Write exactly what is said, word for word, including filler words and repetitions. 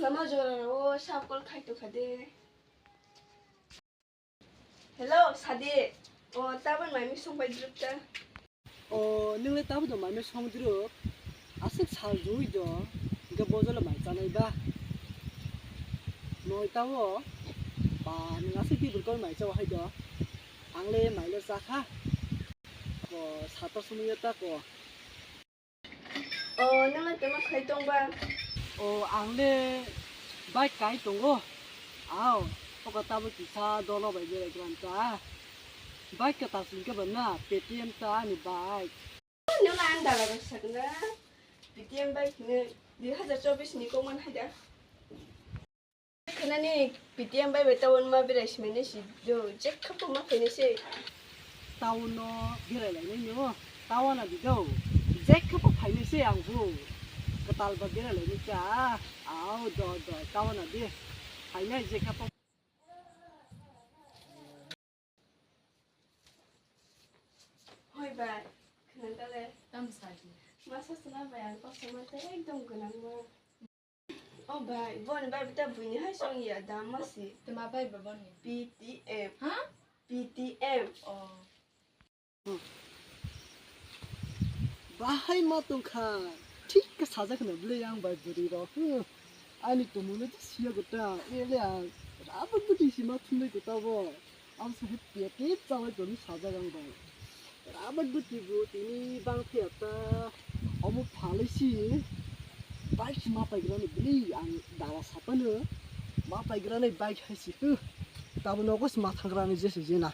Tamo jora o sab call khai tongkha de. Hello, Sadi. O, tabon mai mi song bai drop ta. O, nung le tabon mai mi song drop. Asik sal jui do. Ge bojolo mai chanai ba. Noi tabo. Ba, nung asik tibur kol mai chawa hai do. Ang le mai le chakha. O, sata sumui ta ko. O, nang le tama khai tong ba? O, ang le bike kai tongo. Ao, oka tabo kisa dolo bai berai gram ta. Bike ka tasing ka ba na, P T M ta ani bike. Nang le ang dala bai sakna. P T M bike ne dui hazar chobis ni kok man hai da. Khnani P T M bai bai town ma berai simi nai si do, jekha po ma phainai se. Town no berai lai nai no, town a di do, jekha po phainai se ang bo. Kwtal ba berai lai nai cha, ao do do, town a di phainai jekha po. Hoi bai, khna kale. Tam sa di. Masa suna bai ang kosto ma te ekdom gwnang ma. O bai, boni bai bita buini hai song ya dam ma si. Tama bai ba boni. P T M. Ha? P T M. Oh. Bahai ma tongkha. Thik khe sajak na bwlai ang bai bwrwi rok. Hmm. Ani tumungno to siya gota. Ele ang. Rabak bwtwi si ma thumbai gota bo. Ang se pekit chawai toni sajak ang bai. Rabak bwtwi bo tini bang phiya ta. Omo phalai si. Bike si ma paigrani bwlai ang dara sapano. Ma paigrani bike hai si. Huh. Tabo nogo si ma thagrani jese jena.